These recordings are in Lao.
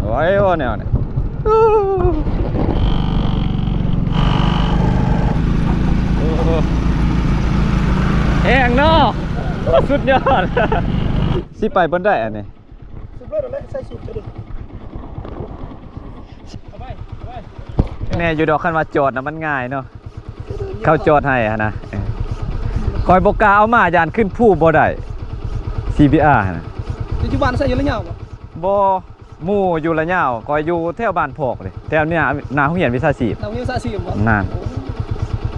ໄຫວບໍ່ແນວນີ້? ໂອ້ໂຫ ແຮງເນາະ ສຸດຍອດ. ຊິໄປບ່ອນໃດອັນນີ້? ສຸດເລີຍແຫຼະ ໃສ່ສຸດເລີຍ. ແນ່ຢູ່ດອກ ຄັນວ່າຈອດນະມັນງ່າຍເນາະ ເຂົາຈອດໃຫ້ຫັ້ນນະ. ເອີ ຂ້ອຍບໍ່ກ້າເອົາມາ ຢ້ານຂຶ້ນພູບໍ່ໄດ້ ຊີບີອາຫັ້ນນະ. ຢູ່ບ້ານໃສ່ຢູ່ລະຍາວບໍ່? ບໍ່ ໝູ່ຢູ່ລະຍາວ ຂ້ອຍຢູ່ແຖວບ້ານພອກເດ້ ແຖວໜ້າ ໜ້າໂຮງຮຽນວິຊາຊີບ. ໜ້າໂຮງຮຽນວິຊາຊີບບໍ່? ນັ້ນ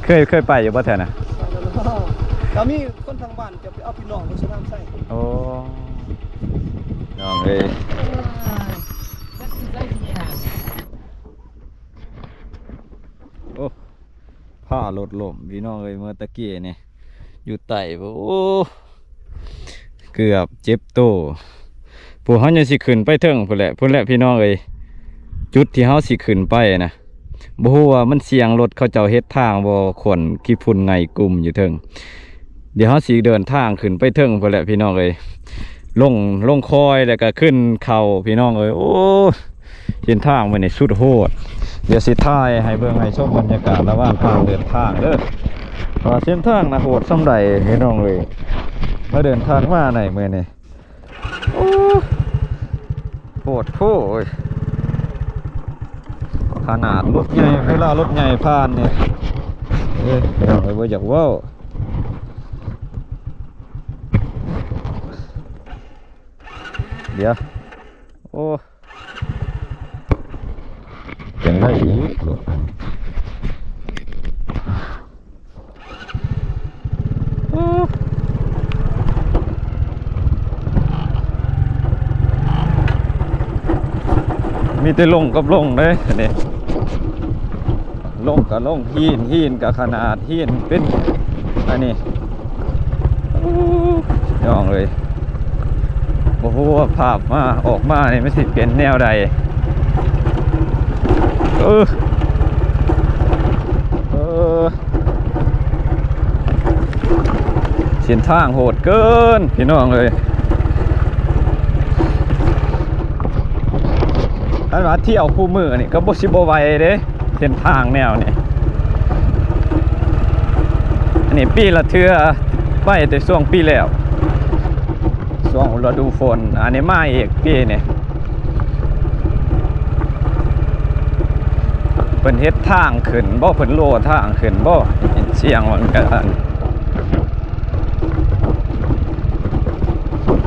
ເຄີຍ ເຄີຍໄປຢູ່ບໍ່ແຖວນັ້ນ? ກໍມີຄົນທາງບ້ານຈະໄປເອົາພີ່ນ້ອງໄປສະໜາມໄຊ. ໂອ້ ນ້ອງເອີຍ ໂອ້ ພາລົດລົ້ມພີ່ນ້ອງເອີຍ ເມື່ອຕະກີ້ນີ້ ຢູ່ໃຕ້ພຸ້ນ ໂອ້ ເກືອບເຈັບໂຕ. ພວກເຮົາຍັງຊິຂຶ້ນໄປເທິງພຸ້ນແຫຼະ ພຸ້ນແຫຼະພີ່ນ້ອງເອີຍ ຈຸດທີ່ເຮົາຊິຂຶ້ນໄປນະ ບໍ່ຮູ້ວ່າມັນສ່ຽງລົດເຂົາເຈົ້າເຮັດທາງບໍ່ ຄວັນຂີ້ຝຸ່ນໄງກຸ່ມຢູ່ເທິງ. ດຽວເຮົາຊິເດີນທາງຂຶ້ນໄປເທິງພຸ້ນແຫຼະພີ່ນ້ອງເອີຍ ລົງ ລົງຄອຍແລ້ວກໍຂຶ້ນເຂົາພີ່ນ້ອງເອີຍ. ໂອ້ ເສັ້ນທາງມື້ນີ້ສຸດໂຫດ ດຽວຊິຖ່າຍໃຫ້ເບິ່ງ ໃຫ້ຊົມບັນຍາກາດລະຫວ່າງທາງເດີນທາງເດີ ວ່າເສັ້ນທາງນະໂຫດສ່ຳໃດພີ່ນ້ອງເອີຍ. ມາເດີນທາງມາໃນມື້ນີ້ ໂອ້ ໂຫດໂພດ ຂະໜາດລົດໃຫຍ່ ເວລາລົດໃຫຍ່ຜ່ານນີ້ ເອີຍ ພີ່ນ້ອງເອີຍ ບໍ່ຢາກເວົ້າ. ດຽວ ໂອ້ ຈັ່ງໄດ້ອີກ ໂອ້ ມີແຕ່ລົງກັບລົງເດ້ອັນນີ້. ລົງກະລົງຫີນ ຫີນກະຂະໜາດຫີນເປັນອັນນີ້. ໂອ້ ນ້ອງເອີຍ ບໍ່ຮູ້ວ່າພາບມາ ອອກມານີ້ມັນຊິເປັນແນວໃດ. ເອີ ເອີ ເສັ້ນທາງໂຫດເກີນພີ່ນ້ອງເອີຍ. ຄັນວ່າທ່ຽວຄູ່ມື້ນີ້ກໍບໍ່ ຊິບໍ່ໄຫວເດ້ ເສັ້ນທາງແນວນີ້. ອັນນີ້ປີລະເທື່ອ ໄປແຕ່ຊ່ວງປີແລ້ວ ຊ່ວງລະດູຝົນ. ອັນນີ້ມາອີກປີນີ້ ເພິ່ນເຮັດທາງຂຶ້ນບໍ່ ເພິ່ນໂລທາງຂຶ້ນບໍ່ ເຫັນສຽງມັນກະອັນ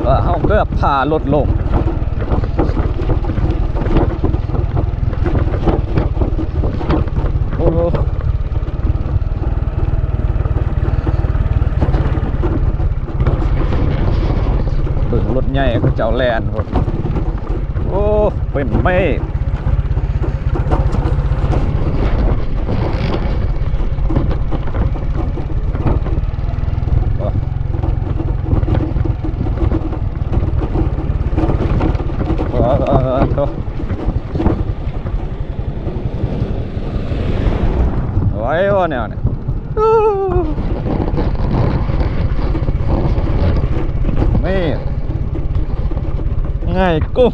ເອີ ເຮົາເກືອບພາລົດລົງ. ໂອ້ ເບິ່ງລົດໃຫຍ່ເຂົາເຈົ້າແລ່ນພຸ້ນ. ໂອ້ ເປັນເມກ. ໂອ້ ໂອ້ ໂອ້ ໂອ້ ໄຫວບໍ່ແນວນີ້? ແມ່ນ ງ່າຍກຸ.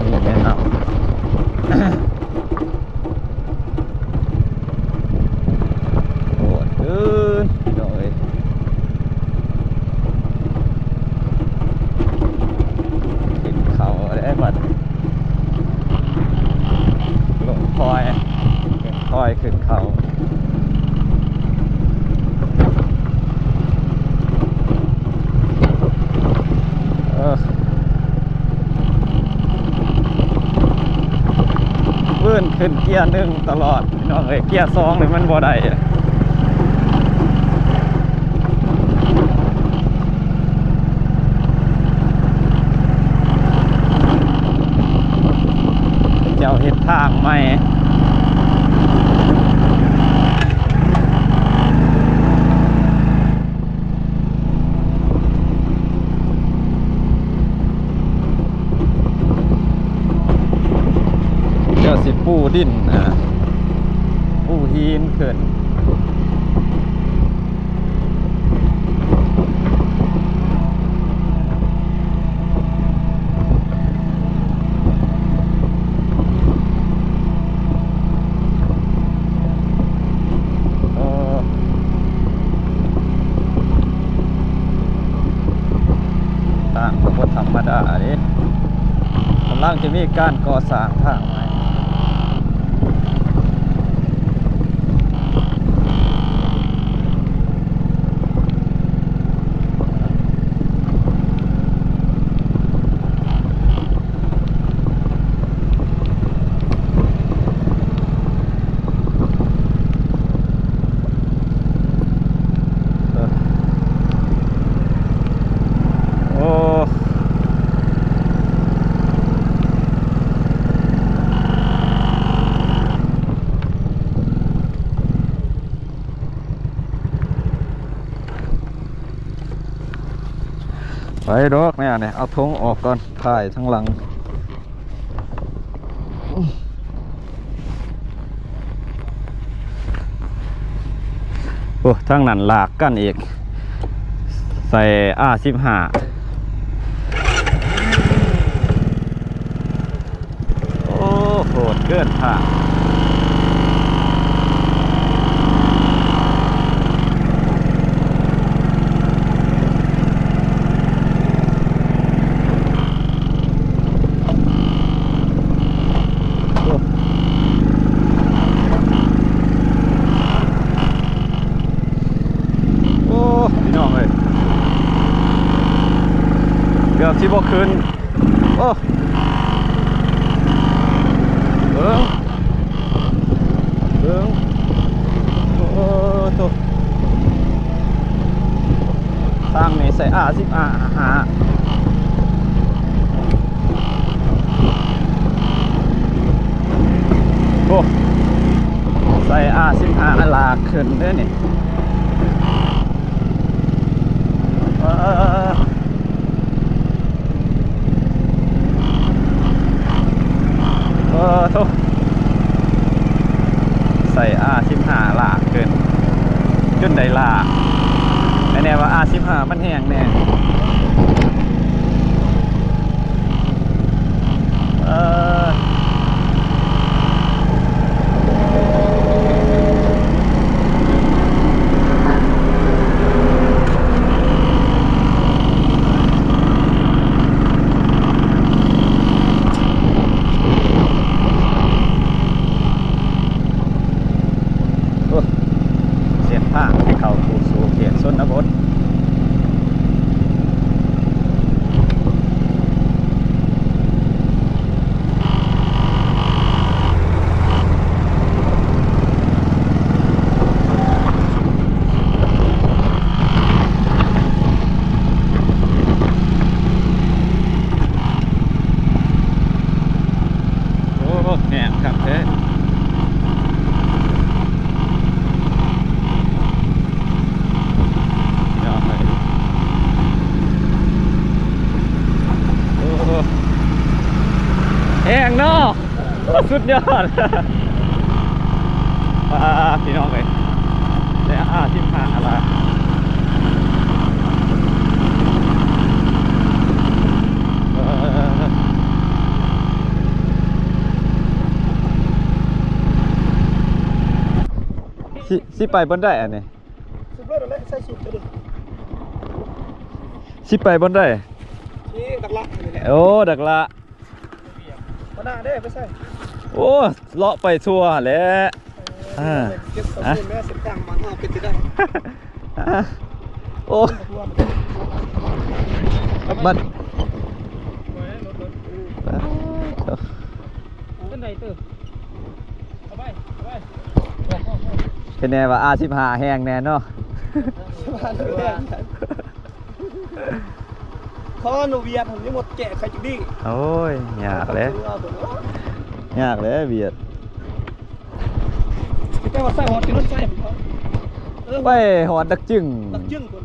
ນີ້ແມ່ນເຮົາ ໂຫດເກີນພີ່ນ້ອງເອີຍ. ຂຶ້ນເຂົາແລ້ວບັດ ລົງຄອຍ ຄອຍຂຶ້ນເຂົາ. ເອີ ວືນຂຶ້ນເກຍໜຶ່ງຕະຫຼອດພີ່ນ້ອງເອີຍ ເກຍສອງນີ້ມັນບໍ່ໄດ້. ເຈົ້າເຮັດທາງໃໝ່. ປິ່ນ ອ່າ ພູຫີນຂຶ້ນ. ເອີ ທາງກໍບໍ່ທຳມະດາເດ້ ກຳລັງຈະມີການກໍ່ສ້າງທາງໃໝ່. ໂອ້ ໄປດອກແນວນີ້ ເອົາຖົງອອກກ່ອນ ຖ່າຍທາງຫຼັງ. ໂອ້ ທາງນັ້ນລາກກັນອີກ ໃສ່ ອາສິບຫ້າ. ໂອ້ ໂຫດເກີນທາງ. ໂອ້ ພີ່ນ້ອງເອີຍ ເກືອບຊິບໍ່ຂຶ້ນ. ໂອ້ ເບິ່ງ ເບິ່ງ ໂອ້ໂຕ ທາງນີ້ໃສ່ ອາສິບຫ້າ ໂອ້ ໃສ່ ອາສິບຫ້າ ລາກຂຶ້ນເດ້ນີ້. ເອີ ເອີ ເອີ ເອີ ໂທ້ ໃສ່ ອາສິບຫ້າ ລາກຂຶ້ນ ຈົນໄດ້ລາກ ແນ່ວ່າ ອາສິບຫ້າ ມັນແຮງແນ່. ເອີ ໂອ້ ເສັ້ນທາງທີ່ເຂົ້າສູ່ເຂດຊົນນະບົດ. ໂອ້ ແຫ້ງຄັກແທ້ ພີ່ນ້ອງເອີຍ ໂອ້ ແຫ້ງເນາະ. ສຸດຍອດ ອ່າ ພີ່ນ້ອງເອີຍ ແຕ່ ອາສິບຫ້າ ລະ ເອີ ຊິ ຊິໄປບ່ອນໃດອັນນີ້? ສຸດເລີຍແຫຼະ ໃສ່ສຸດເລີຍ ຊິໄປບ່ອນໃດ? ທີ່ດັກລະນີ້ແຫຼະ ໂອ້ ດັກລະ. ຫົວໜ້າເດ້ ໄປໃສ? ໂອ້ ເລາະໄປທົ່ວແຫຼະ ເອີ ເກັບຂໍ້ມູນແດ່ ເສັ້ນທາງບ້ານເຮົາເປັນຈັ່ງໃດ? ໂອ້ ບັດ ເປັນໃດເຕີ? ເຮັດແນ່ວ່າ ອາສິບຫ້າ ແຮງແນ່ເນາະ. ເຂົາອະນຸຍາດ ຍັງບໍ່ແກ້ໄຂຈັກດີ. ໂອ້ຍ ຍາກແຫຼະ ຍາກແຫຼະຫວຽດ. ແຕ່ວ່າໃສ່ຮອດຢູ່ລົດໄຟ ເອີ ໄປຮອດດັກຈຶງ ດັກຈຶງພຸ້ນ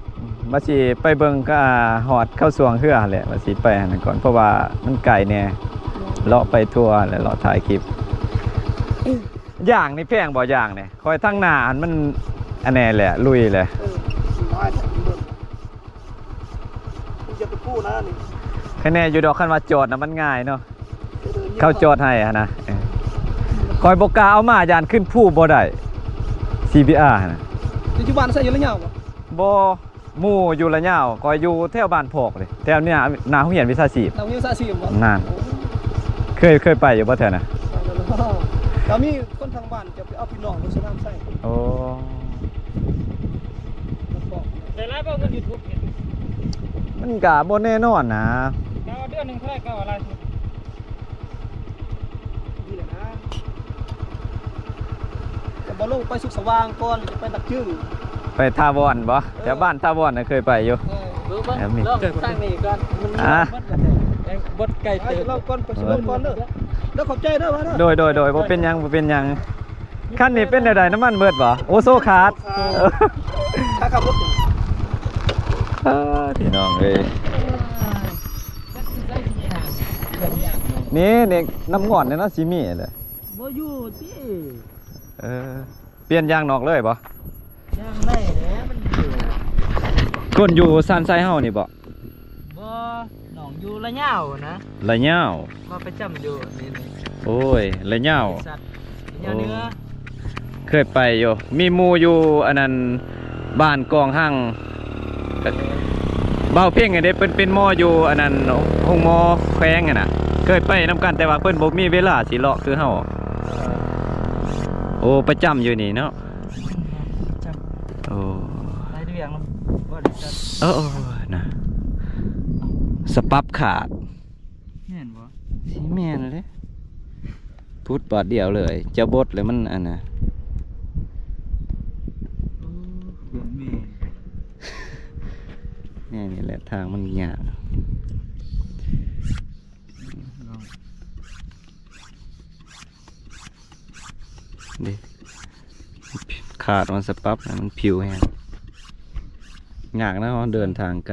ວ່າຊິໄປເບິ່ງກະຮອດເຂົ້າຊ່ວງເຮືອຫັ້ນແຫຼະ ວ່າຊິໄປຫັ້ນກ່ອນ ເພາະວ່າມັນໄກແດ່ ເລາະໄປທົ່ວແຫຼະ ເລາະຖ່າຍຄລິບ. ຢາງນີ້ແພງບໍ່? ຢາງນີ້ ຂ້ອຍທາງໜ້າຫັ້ນມັນ ອັນແນ່ແຫຼະ ລຸຍແຫຼະ ເອີ ຫຼາຍແທ້ເບິ່ງ ມັນຈະໄປກູ້ນະນີ້ ຄະແນນຢູ່ດອກ ຄັນວ່າຈອດນະມັນງ່າຍເນາະ ເອີ ເຂົາຈອດໃຫ້ຫັ້ນນະ ເອີ ຂ້ອຍບໍ່ກ້າເອົາມາ ຢ້ານຂຶ້ນພູບໍ່ໄດ້ ຊີບີອາ ຫັ້ນນະ ແຕ່ຢູ່ບ້ານໃຊ້ຢູ່ລະຍາວບໍ່? ບໍ່ ໝູ່ຢູ່ລະຍາວ ຂ້ອຍຢູ່ແຖວບ້ານພອກເດ້ ແຖວນີ້ ໜ້າໂຮງຮຽນວິຊາຊີບ ໜ້າໂຮງຮຽນວິຊາຊີບບໍ່? ນັ້ນ ໂອ້ ເຄີຍ ເຄີຍໄປຢູ່ບໍ່ແຖວນັ້ນ? ກໍມີຄົນທາງບ້ານຈະໄປເອົາພີ່ນ້ອງໄປສະໜາມໄຊ ໂອ້ ໄດ້ຫຼາຍບໍ່ເງິນຢູທູບນີ້? ມັນກະບໍ່ແນ່ນອນນະ ແຕ່ວ່າເດືອນໜຶ່ງເທົ່າໃດກໍວ່າຫຼາຍສຸດ ນີ້ແຫຼະນະ ຈະບໍ່ລົງໄປສຸກສະຫວ່າງກ່ອນ ຈະໄປຕັກຈຶງ ໄປຖາວອນບໍ່? ເອີ ແຖວບ້ານຖາວອນນະເຄີຍໄປຢູ່ ເອີ ເບິ່ງ ແບບນີ້ ລອງທາງນີ້ກ່ອນ ມັນ ອ່າ ບໍ່ໄກເຕີບ ລອງກ່ອນ ຂ້ອຍຊິລົງກ່ອນເດີ ແລ້ວຂອບໃຈເດີ ໂດຍ ໂດຍ ໂດຍ ບໍ່ເປັນຫຍັງ ບໍ່ເປັນຫຍັງ ຄັນນີ້ເປັນແນວໃດ ນ້ຳມັນເບິດບໍ່? ໂອ້ ໂຊຂາດ ຂາດ ເອີ ພີ່ນ້ອງເອີຍ ນີ້ ນີ້ ນ້ຳງອນນີ້ເນາະ ຊິມີແຫຼະ ບໍ່ຢູ່ຕິ ເອີ ປ່ຽນຢາງນອກເລີຍບໍ່? ຢາງໃດແຫຼະ ມັນຢູ່ ຄົນຢູ່ຊານໄຊເຮົານີ້ບໍ່? ບໍ່ ນ້ອງຢູ່ລະຍາວນະ ລະຍາວ ມາປະຈຳຢູ່ນີ້ ໂອ້ຍ ລະຍາວ ລະຍາວເໜືອ ໂອ້ ເຄີຍໄປຢູ່ ມີໝູ່ຢູ່ອັນນັ້ນ ບ້ານກອງຮັງ ບ່າວເພັງຫັ້ນເດ້ ເພິ່ນເປັນໝໍຢູ່ອັນນັ້ນ ໂຮງໝໍແຂວງຫັ້ນນະ ເຄີຍໄປນຳກັນ ແຕ່ວ່າເພິ່ນບໍ່ມີເວລາຊິເລາະຄືເຮົາ ເອີ ໂອ້ ປະຈຳຢູ່ນີ້ເນາະ ປະຈຳ ໂອ້ ຫຼາຍເລື່ອງນຳບໍລິສັດ ເອີ ນະ ສະປັບຂາດ ແມ່ນບໍ່? ຊິແມ່ນເດ້ ພຸດບາດດຽວເລີຍ ຈະບົດແລ້ວມັນອັນນະ ໂອ້ ແມ່ນ ແມ່ນນີ້ແຫຼະ ທາງມັນຍາກ ເດ້ ຂາດມັນສະປັບ ມັນຜິວແຮງ ຍາກນະ ເຮົາເດີນທາງໄກ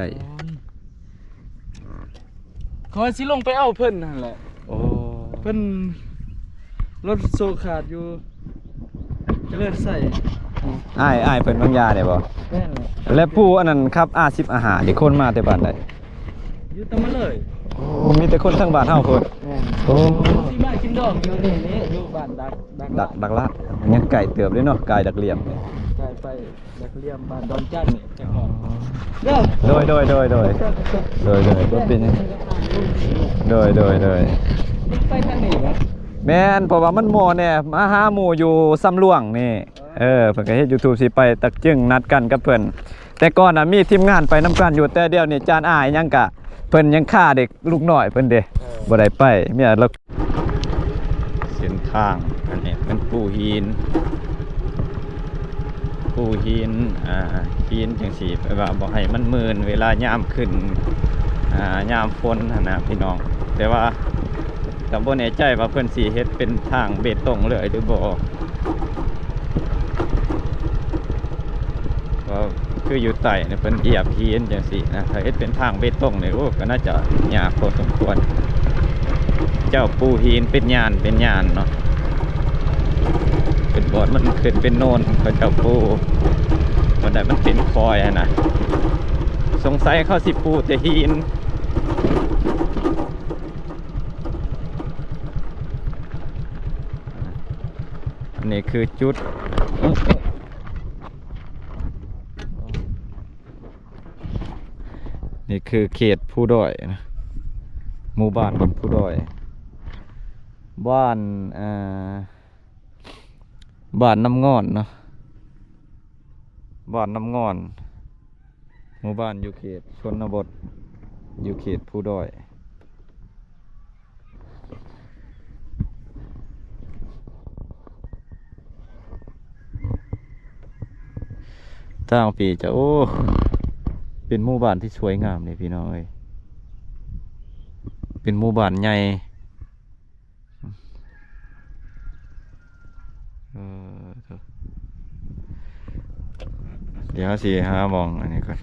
ຂ້ອຍຊິລົງໄປເອົາເພິ່ນຫັ້ນແຫຼະ ໂອ້ ເພິ່ນລົດໂສ້ຂາດຢູ່ຈະເລີນໄຊ ອ້າຍ ອ້າຍເພິ່ນວາງຢາໄດ້ບໍ່? ແມ່ນແຫຼະ ແລະຜູ້ອັນນັ້ນຂັບ ອາສິບອາຫ້າ ນີ້ຄົນມາແຕ່ບ້ານໃດ? ຢູ່ຕະມະເລີຍ ໂອ້ ມີແຕ່ຄົນທາງບ້ານເຮົາພຸ້ນ ແມ່ນ ໂອ້ ຊິມາກິນດອງຢູ່ນີ້ ນີ້ຢູ່ບ້ານດັກ ດັກ ດັກລາດ ຍັງໄກເຕີບເດ້ເນາະ ກາຍດັກຫຼຽມ ໄກໄປດັກຫຼຽມ ບ້ານດອນຈັນນີ້ ແຕ່ກ່ອນ ເດີ ໂດຍ ໂດຍ ໂດຍ ໂດຍ ໂດຍ ໂດຍ ບໍ່ເປັນຫຍັງ ໂດຍ ໂດຍ ໂດຍ ໄປທາງນີ້ຫວະ ແມ່ນ ເພາະວ່າມັນໝໍແດ່ ມາຫາໝູ່ຢູ່ຊຳຫຼວງນີ້ ເອີ ເພິ່ນກໍເຮັດຢູທູບ ຊິໄປຕັກຈຶງ ນັດກັນກັບເພິ່ນ ແຕ່ກ່ອນນະມີທີມງານໄປນຳກັນຢູ່ ແຕ່ດຽວນີ້ຈານອາຫຍັງກະ ເພິ່ນຍັງຄາເດັກລູກນ້ອຍເພິ່ນເດ້ ເອີ ບໍ່ໄດ້ໄປ ເມຍລາວ ເສັ້ນທາງ ອັນນີ້ເປັນພູຫີນ ພູຫີນ ອ່າ ຫີນຈັ່ງຊີ້ ແບບວ່າບໍ່ໃຫ້ມັນມື່ນເວລາຍາມຂຶ້ນ ອ່າ ຍາມຝົນຫັ້ນນະພີ່ນ້ອງ ແຕ່ວ່າ ກໍບໍ່ແນ່ໃຈວ່າເພິ່ນຊິເຮັດເປັນທາງເບຕົງເລີຍຫຼືບໍ່ ກໍຄືຢູ່ໃຕ້ນີ້ເພິ່ນຢຽບຫີນຈັ່ງຊີ້ນະ ຖ້າເຮັດເປັນທາງເບຕົງນີ້ ໂອ້ ກໍໜ້າຈະຍາກພໍສົມຄວນ ເຈົ້າປູຫີນເປັນຍານເປັນຍານເນາະ ເປັນບ່ອນມັນຂຶ້ນເປັນໂນນ ເຂົາເຈົ້າປູ ບ່ອນໃດມັນເປັນຄອຍຫັ້ນນະ ສົງໄສເຂົາຊິປູແຕ່ຫີນ. ອັນນີ້ຄືຈຸດ ນີ້ຄືເຂດພູດອຍນະ ໝູ່ບ້ານບົນພູດອຍ ບ້ານ ອ່າ ບ້ານນ້ຳງອນເນາະ ບ້ານນ້ຳງອນ ໝູ່ບ້ານຢູ່ເຂດຊົນນະບົດ ຢູ່ເຂດພູດອຍ ທາງພີ້ຈະ ໂອ້ ເປັນໝູ່ບ້ານທີ່ສວຍງາມເດ້ພີ່ນ້ອງເອີຍ ເປັນໝູ່ບ້ານໃຫຍ່. ເອີ ດຽວເຮົາຊິຫາໝ່ອງອັນນີ້ກ່ອນ.